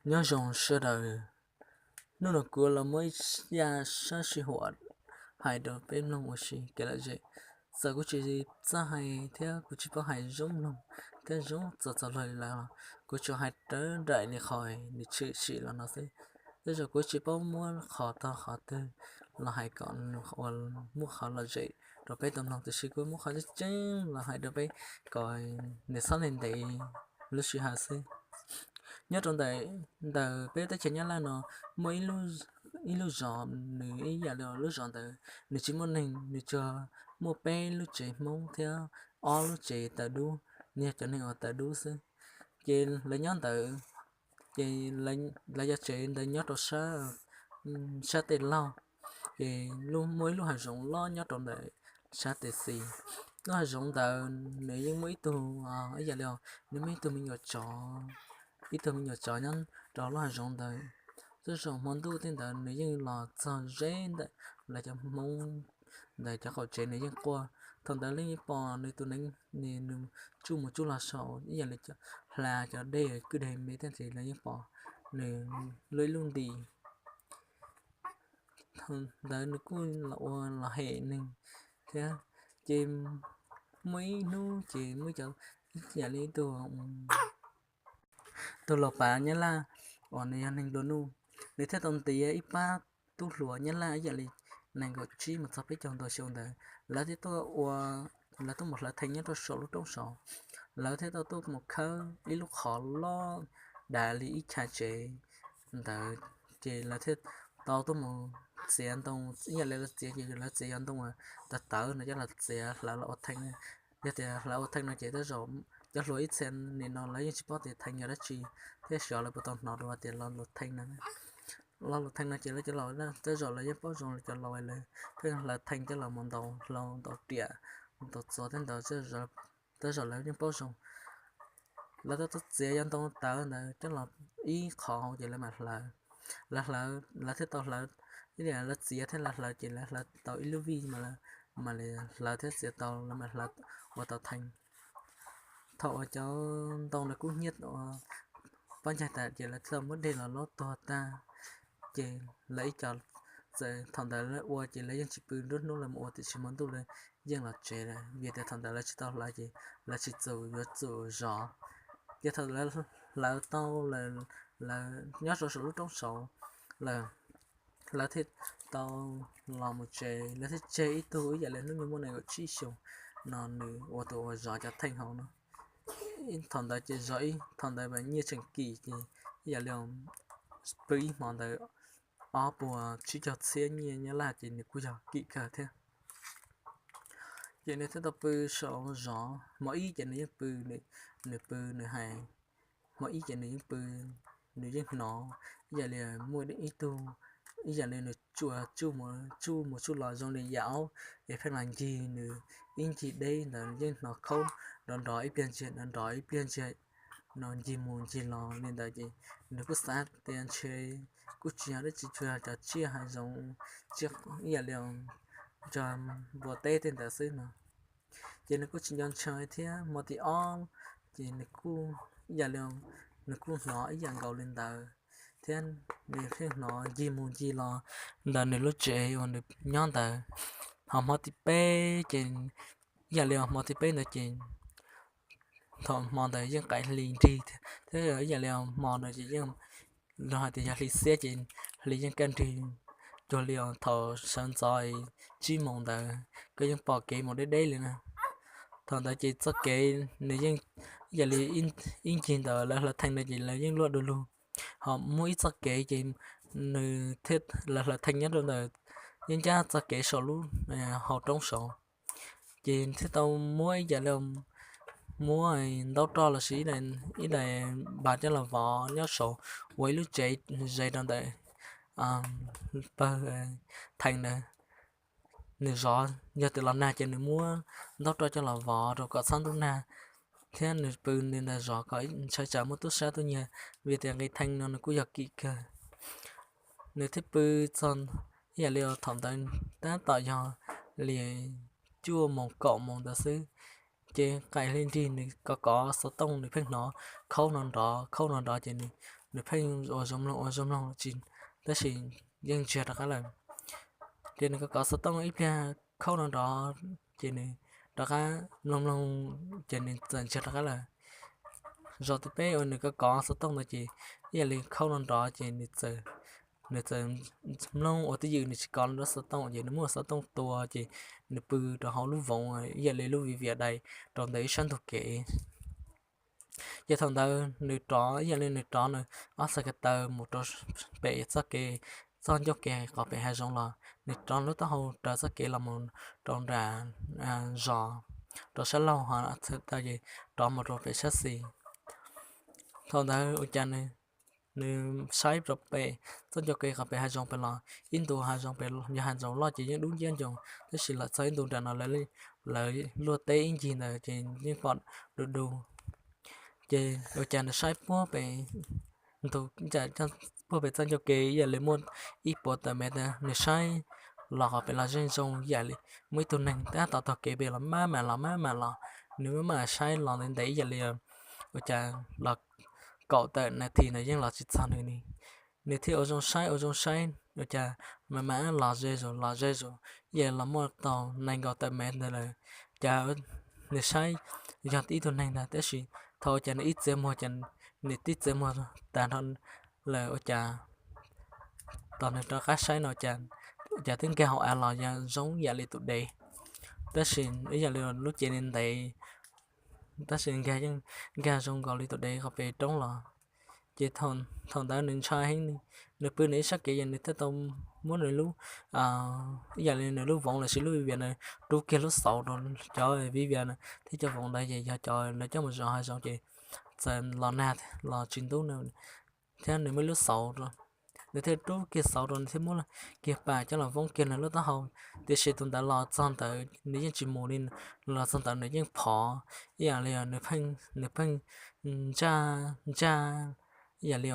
Nyob zoo sawv daws, hnub no kuv los muab ib yam sab sij huam hais rau peb mloog ua si kev lom zem. Txawm kuv tsis txawj hais thiab kuv tsis paub hais zoo mloog thiab zoo txog txog luag li lawm los kuv tsuas hais raws nraim li qhov nws tshwm sim los no xwb. Tej zaum kuv tsis paub muab qhov tog qhov twg los hais kom nws ua muab qhov lom zem rau peb tau mloog, tiam sis kuv muab qhov tseeb tseeb los hais rau peb kom nws txhob ntev lub sij hawm xwb. Nyob rau ntawm, ntawm peb teb chaws Nyab Laj no muaj ib lub zos, nws ib yam li lub zos ntawd nws tsis muaj neeg, nws tsuas muaj peb lub tsev Hmoob thiab ob lub tsev taws dub, nws yog cov neeg uas taws dub xwb. Ces lawv nyob ntawd, ces lawv cov tsev ntawd nyob rau sab, sab tes laug, ces muaj ib lub hav zoov loj nyob rau ntawm sab tes xis. Lub hav zoov ntawd nws yeej muaj ib tug, ib yam li nws muaj ib tug me nyuam tsov, ib tug me nyuam tsov nyob rau lub hav zoov ntawd. Tej zaum hmo ntuj tej ntawd nws yeej los txog ze ntawm lawv cov Hmoob ntawd cov qaum tsev, nws yeej quaj. Thaum ntawd lawv yeej pom nws tus neev, nws tsuj mus tsuj los saum ib yam li hla cov dej kwj deg me tej ntawd, lawv yeej pom nws lub ib lub nti. Thaum ntawd nws kuj los ua los hem neeg thiab. Ces muaj ib hnub ces muaj cov, ib yam li ib tug, tus laus pav Nyab Laj uas nws yog neeg nplua nuj, nws thiaj tau ntiav ib pab tub hluas Nyab Laj ib yam li nees nkaum tsib mus txog peb caug ntau xyoo ntawd, lawv thiaj tuaj ua, lawv tuaj mus hlawv theej nyob rau saum lub roob saud. Lawv thiaj tau tuaj mus khawb ib lub qhov loj dav li ib chav tsev ntawd, ces lawv thiaj tau tuaj mus txiav ntoo, ib yam li lawv txiav ces lawv txiav cov ntoo uas tawv tawv no coj los txiav hlawv los ua theej. Yog tias hlawv ua theej no ces tej zaum cov hluas ib txhia nim no lawv yeej tsis paub tias theej yog dab tsi, thiab xyov lawv puas tau hnov dua tias lo lus theej no. Lo lus theej no ces lawv cov laus, tej zaum lawv yeej paub zoo li cov laus lawm, pheej hlawv theej coj los mus ntaus hlau ntaus riam, ntaus txuas tej ntawd, tej zaum lawv yeej paub zoo. Lawv tau txiav cov ntoo tawv ntawd coj los ib qho ces lawv mam hlawv. Lawv hlawv, lawv thiaj tau hlawv, ib yam lawv txiav thiab lawv hlawv ces lawv hlawv tau ib lub vij mas lawv mam li hlawv thiab txiav tau, lawv mam hlawv ua tau theej. Thaum uas cov ntoo lawv kub hnyiab pob ncaig tas ces lawv thiaj muab dej los laub tuag tag. Ces lawv ib co txawm thaum ntawd lawv ua ces lawv yeej tsis pw, nruab hnub lawv mus ua tiam sis hmo ntuj lawv yeej los tsev lawm, vim tias thaum ntawd lawv tsis tau hlawv ces lawv tsis txus yuav txus zov. Ces thaum lawv hlawv tau lawm, lawv nyob rau saum lub roob saud lawm, lawv thiaj tau los mus tsev, lawv thiaj tseg ib tug ib yam li hnub nyoog muaj nees nkaum tsib xyoos no nws ua tus uas zov cov theej hauv no. Thaum ntawd ces zov ib, thaum ntawd mas nyiaj tseem kim ces ib yam li pw ib hmo ntawd ob puas tsib caug txhiab nyiaj Nyab Laj ces nws kuj yog kim kawg thiab. Ces nws thiaj tau pw saum zov, hmo ib ces nws yeej pw, nws pw nws hais, hmo ib ces nws yeej pw, nws yeej hnov ib yam li muaj ib tug, ib yam li nws tsuj, tsuj mus tsuj los zoo li yam aub es pheej los ncig nws ib ncig deb ntawd, yeej hnov khaub nrov nrov ib pliag ntsia nrov nrov ib pliag ntsia no ncig mus ncig los li ntawd ces nws kuj xav tias ntshe kuj tsis yog dab tsi, tsuas yog cov tsiaj hav zoov, tsiaj ib yam li cov npua teb tej ntawd xwb no. Ces nws kuj tsis nco ntshai thiab. Hmo tim ob ces nws kuj ib yam li, nws kuj hnov ib yam nkaus li ntawd thiab, nws pheej hnov ncig mus ncig los ntawm nws lub tsev uas nws nyob ntawd. Ho hmo tim peb ces ib yam li hmo tim peb ntawd ces thaum hmo ntawd yeej qaim hli nrig thiab, ib yam li hmo ntawd ces yeej, los hais tias yog hli xiab ces hli yeej kaj nrig cuag li thaum sawv ntxov tsib moos ntawd koj yeej pom kev mus deb deb li na. Thaum ntawd ces txoj kev nws yeej ib yam li ib ncig ntawm lawv hlawv theej ntawd ces lawv yeej luaj du lug. Ho muaj ib txoj kev ces nws thiab lawv hlawv theej nyob rau ntawm yeej ncaj txoj kev saum lub hauv roob saud. Ces thiaj tau muab ib yam li muab ntaub roj los sis ib daim npav coj los vov nyob saud, ua ib lub tsev ze rau ntawm pawg theej ntawd. Nws zov, yog tias los nag ces nws muab ntaub roj coj los vov rau kom txhob ntub nag, thiab nws pw li ntawd zov kom ntshe tsam muaj tub sab tub nyiag, vim tias nqis theej no nws kuj yog kim kawg. Nws thiaj pw txog ib yam li thaum ntawd tab tom yog li cuaj moos kaum moos ntawd xwb, Ces qaim hli nrig nws kov kov xov tooj nws pheej hnov khaub no nrov khaub no nrov ces nws pheej ua zoo mloog ua zoo mloog tsis, tab sis yeej ntsiag rov qab lawm. Ces nws kov kov xov tooj ib pliag khaub no nrov ces nws rov qab mloog mloog ces nws txawm ntsiag rov qab lawm. Zaum peb uas nws kov kov xov tooj ntawd ces ib yam li khaub no nrov ces nws txawm mloog ua twj ywm nws tsis kov lub xov tooj ces nws muab xov tooj tua ces nws pw rau hauv lub voov ib yam li lub viv vias dais rau ntawm ib sab ntug kev. Ces thaum ntawd nws rov ib yam li nws rov nws ob txhais ko taw mus rau pem txoj kev, txoj ncauj kev qhov pem hav zoov los nws rov lub taub hau raws txoj kev los mus rau nram zos, rau sab laug ho txhais taw ces rov mus rau pem sab xis. Thaum ntawd ua cas nws saib rau pem txoj ncauj kev qhov pem hav zoov pem los ib ntu hav zoov pem yog hav zoov loj ces yeej dub nciab ncoo, tab sis lawv txog ib ntu nram no lawv luaj teb ib ncig ntawd ces yeej pom du du. Ces ua cas nws saib puag pem ntug, puag pem txoj ncauj kev ib yam li muaj ib puas tawm mev ntawd nws saib los qhov pem los zeej zoo ib yam li muaj ib tug neeg tab tom taug kev pem los maj mam los maj mam los. Nws maj mam saib los ntev ntev ib yam li ua cas los kaum tawm nas this ntawd yeej los tsis txog nws li. Nws thiaj ua zoo saib ua zoo saib ua cas mas mas los ze zus los ze zus ib yam li los muaj tau nees nkaum tawm mev ntawd lawm. Cas nws saib yog ib tug neeg ntag tab sis thaum ua cas nws ib txiav muag ces nws tib txiav muag tag nrho lawm ua cas tos nws rov qab saib no cas twb nkag hauv av los yog zoo ib yam li tus dev, tab sis ib yam li lub cev ntev, tab sis nkag yeej nkag zoo nkaus li tus dev qhov pem roob los. Ces thaum ntawd nws ntshai heev li, nws pw nws ib sab kev ces nws thiaj tau muab nws lub, ib yam li nws lub voov los sis lub viv vias na rub kiag lub xauv rau cov viv vias thiab cov voov ntawd ces yog cov lawv coj mus zov hav zoov ces txawm los nag los tsis ntub thiab nws muaj ib lub xauv rau, nws thiaj rub kiag xauv rau nws thiaj muab kiag pas coj los voob kiag nws lub taub hau. Tiam sis tus ntawd los txog ntawd nws yeej tsis mus li, los txog ntawd nws yeej phov ib yam li nws pheej ntsaj ntsaj ib yam li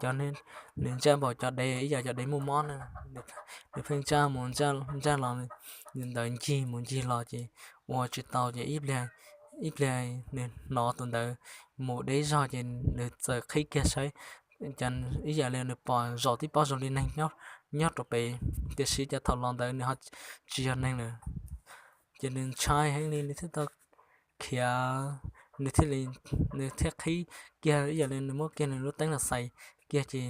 cov, nws ntsaj npaum cov dev ib yam cov dev muaj mob na, nws pheej ntsaj mus ntsaj los, ntawd ncig mus ncig los ces ua tsis tau ces ib pliag nws hnov tus ntawd mus deb zog ces nws txawm qhib kiag saib, ib yam li nws pom zaum tib pob zoo li neeg nyob rau pem, tiam sis cas thaum los ntawd nws ho tsis yog neeg lawm. Ces nws ntshai heev li nws thiaj tau khiav, nws thiaj li, nws thiaj qhib kiag ib yam li nws muab kiag nws lub teeb los xais kiag ces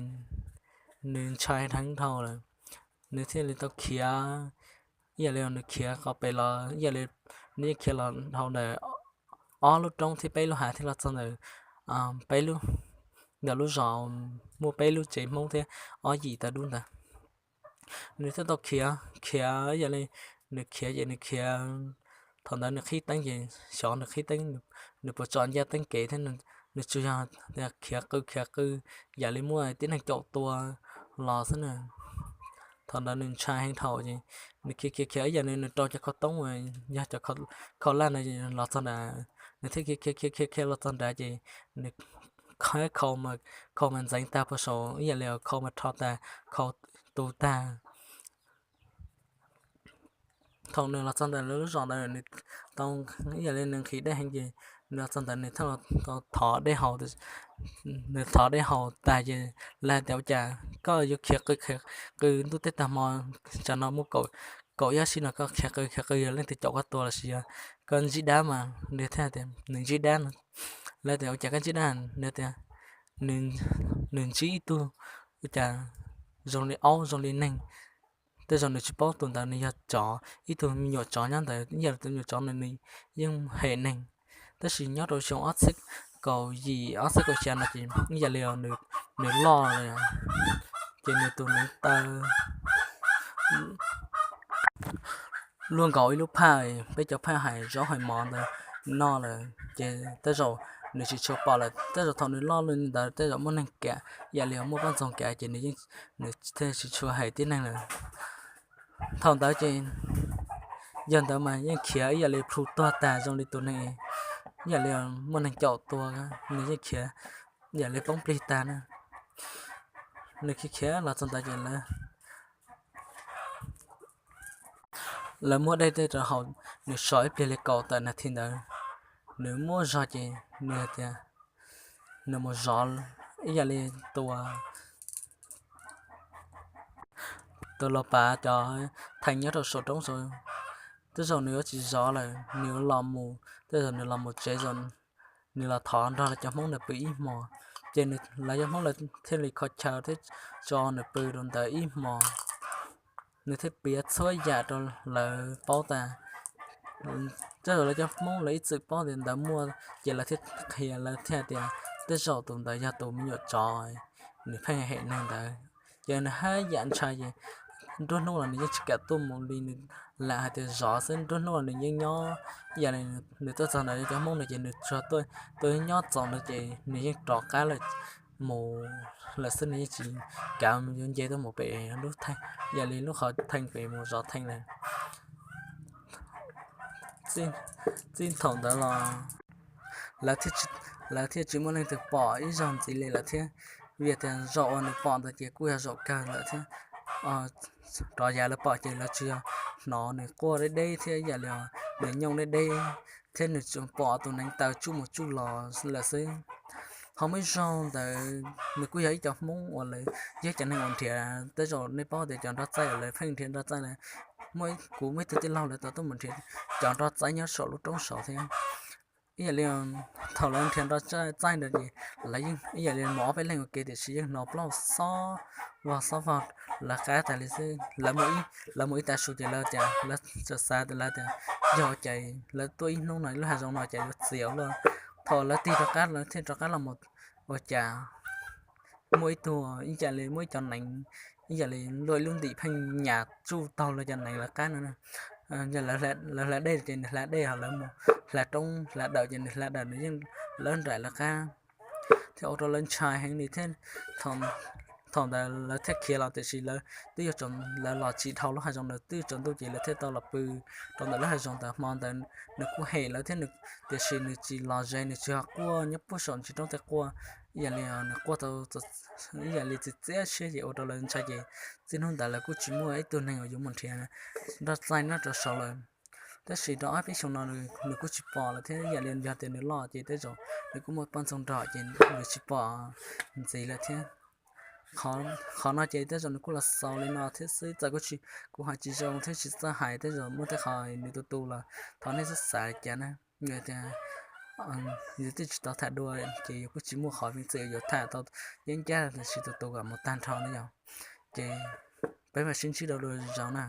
nws ntshai heev dhau lawm, nws thiaj li tau khiav. Ib yam li nws khiav qhov pem los ib yam li nws yeej khiav los dhau ntawm ob lub roob thiab peb lub hav thiab los txog ntawm peb lub, ntawm lub zos muaj peb lub tsev Hmoob thiab ob yim tawv dub ntawd. Nws thiaj tau khiav, khiav ib yam li nws khiav ces nws khiav, thaum ntawd nws qhib teeb ces xyov nws qhib teeb, nws puas tso ncaj teeb kev thiab, nws tsuas yog tias khiav qw khiav qw yam li muaj tib neeg caum tua los xwb na. Thaum ntawd nws ntshai heev dhau ces nws khiav khiav khiav ib yam li nws rau cov khau toob uas yog cov khau laj na los txog nrad, nws thiaj khiav khiav khiav khiav los txog nrad ces nws khau, khau mas ntxeev tag puag saum ib yam li khau mas rho tag, khau tu tag. Thaum nws los txog ntawm lub zos ntawd nws tau, ib yam li nws nqhis dej heev ces nws los txog ntawd nws thiaj tau thov dej haus, nws thov dej haus tas ces lawv hais tias ua cas koj yuav khiav qw khiav qw ntuj teb tag hmo, tsam no muaj kaum ib ob sij no koj khiav qw khiav qw yog leej twg caum koj tua los sis yog koj ntsib dab mas, nws thiaj tias nws ntsib dab no. Lawv tias ua cas koj ntsib dab, nws tias nws ntsib ib tug ua cas zoo li aub zoo li neeg. Tej zaum nws tsis paub tus ntawd nws yog tsov, ib tug me nyuam tsov nyob ntawd, ib yam li tus me nyuam tsov ntawd nws yeej hem neeg. Tab sis nyob rau xyoo ob txhiab kaum yim ob txhiab kaum xya no ces ib yam li nws loj lawm, ces nws tus neev taw luaj nkaus ib lub phaj, peb cov phaj hais zaub hais mov ntawd noj lawm ces tej zaum nws tsis tshua pom lawm, tej zaum thaum nws loj li ntawd tej zaum muaj neeg kam, ib yam li muaj poj ntxoog kam ces nws thiaj tsis tshua hem tib neeg lawm. Thaum ntawd ces yog ntawd mas yeej khiav ib yam li plhu tuag tag zoo li tus neeg, ib yam li muaj neeg caum tua, nws yeej khiav ib yam li poob plig tag na. Nws khiav khiav los txog ntawd ces lawv lawv muab dej tej rau haus, nws so ib pliag li kaum tawm nas this ntawd, nws muab zog ces nws tias nws mus zov ib yam li tus, tus los pav cov thee nyob rau saum roob saud. Tej zaum nws yuav tsis zov lawm, nws yuav los mus, tej zaum nws los mus tsev, nws los thov nrog lawv cov Hmoob ntawd pw ib hmos, ces lawv cov Hmoob lawv thiaj li kho chaw thiab tso nws pw rau ntawd ib hmos. Nws thiaj piav txhua yam rau lawv paub tas. Tej zaum lawv cov Hmoob lawv ib txwm paub tias ntawd muaj, ces lawv thiaj qhia, lawv thiaj tias tej zaum tus ntawd yog tus me nyuam tsov, nws pheej hem neeg ntawd. Ces nws haj yam ntshai ces nruab hnub los nws yeej tsis kam tuaj mus li, nws lam hais tias zov xwb, nruab hnub los nws yeej nyob. Yam li nws tuaj txog ntawd cov Hmoob ntawd ces nws tsuas tuaj nyob txog ntawd ces nws yeej rov qab lawm, mus lawm xwb, nws yeej tsis kav yuav nce tuaj mus pem lub thee, yam li lub qhov thee pem mus zov thee lawm. Txij thaum ntawd los lawv thiaj tsis muaj leej twg pom ib zaug ntxiv li lawm thiab, vim tias zaum uas nws pom ntawd ces kuj yog zaum kawg lawm thiab. Rov yav lawv pom ces lawv tsuas yog hnov nws quaj deb deb thiab yam li nws nyooj deb deb, thiab nws tsuas pom tus neev taw tsuj mus tsuj los lawm xwb. Ho muaj ib zaug ntawd nws kuj yog ib co Hmoob uas lawv yog cov neeg uas nrhiav, tej zaum nej paub tias cov nroj txaij uas lawv pheej nrhiav nroj txaij na, muaj kuv muaj ib tug tij laug lawv tau tuaj mus nrhiav cov nroj txaij nyob saum lub roob saud thiab. Ib yam li thaum lawv nrhiav nroj txaij ntawd ces lawv yeej ib yam li mus ob peb leeg ua ke tiam sis yeej hnov plaub xob vog xob vog lawv qab tas li xwb. Lawv mus ib tav su ces lawv tias lawv txawm xav tias lawv tias yog ua cas lawv tuaj ib hnub no lub hav zoov no cas yuav txias luaj. Thaum lawv tig rov qab lawv thiaj rov qab los mus ua cas muaj ib tug ib yam li muaj ib cov neev, ib yam li luaj ib lub ntim pheej nyas tsuj taug lawv cov neev lawv qab no. Lawv hla dej ces nws hla dej, ho lawv mus hla roob hla dawm ces nws hla dawm, nws yeej lawv nraim lawv qab thiab ua rau lawv ntshai heev li thiab. Thaum ntawd lawv thiaj khiav los tiam sis lawv twb yuav, lawv los tsis dhau lub hav zoov ntawd twb yuav tsaus ntuj ces lawv thiaj tau los pw rau ntawm lub hav zoov ntawd. Hmo ntawd nws kuj hem lawv thiab, tiam sis nws tsis los ze, nws tsuas yog quaj nyob puag saum ntsis roob tej quaj, ib yam li nws quaj tau ib yam li txias txias siab ces ua rau lawv ntshai ces txij hnub ntawd lawv kuj tsis muaj ib tug neeg uas yuav mus nrhiav nroj txaij nyob rau saud lawm. Tab sis rau ob peb xyoos no nws kuj tsis pom lawm thiab, ib yam li yog tias nws loj ces tej zaum nws kuj muaj poj ntxoog nrog ces nws tsis pom ntxiv lawm thiab. Qhov no ces tej zaum nws kuj los xaus li no thiab xwb, txawm kuj tsis, kuv hais tsis zoo thiab tsis txawj hais, tej zaum muaj tej qho nws tus tus los thov nej txhob xav li cas na. Tias yus twb tsis tau tham dua ces yus kuj tsis muaj qhov peev xwm yuav tham tau yeeb ncaj tiam sis tus tus kom mus tag nrho na yog. Ces peb mam sib ntsib dua lwm zaus na.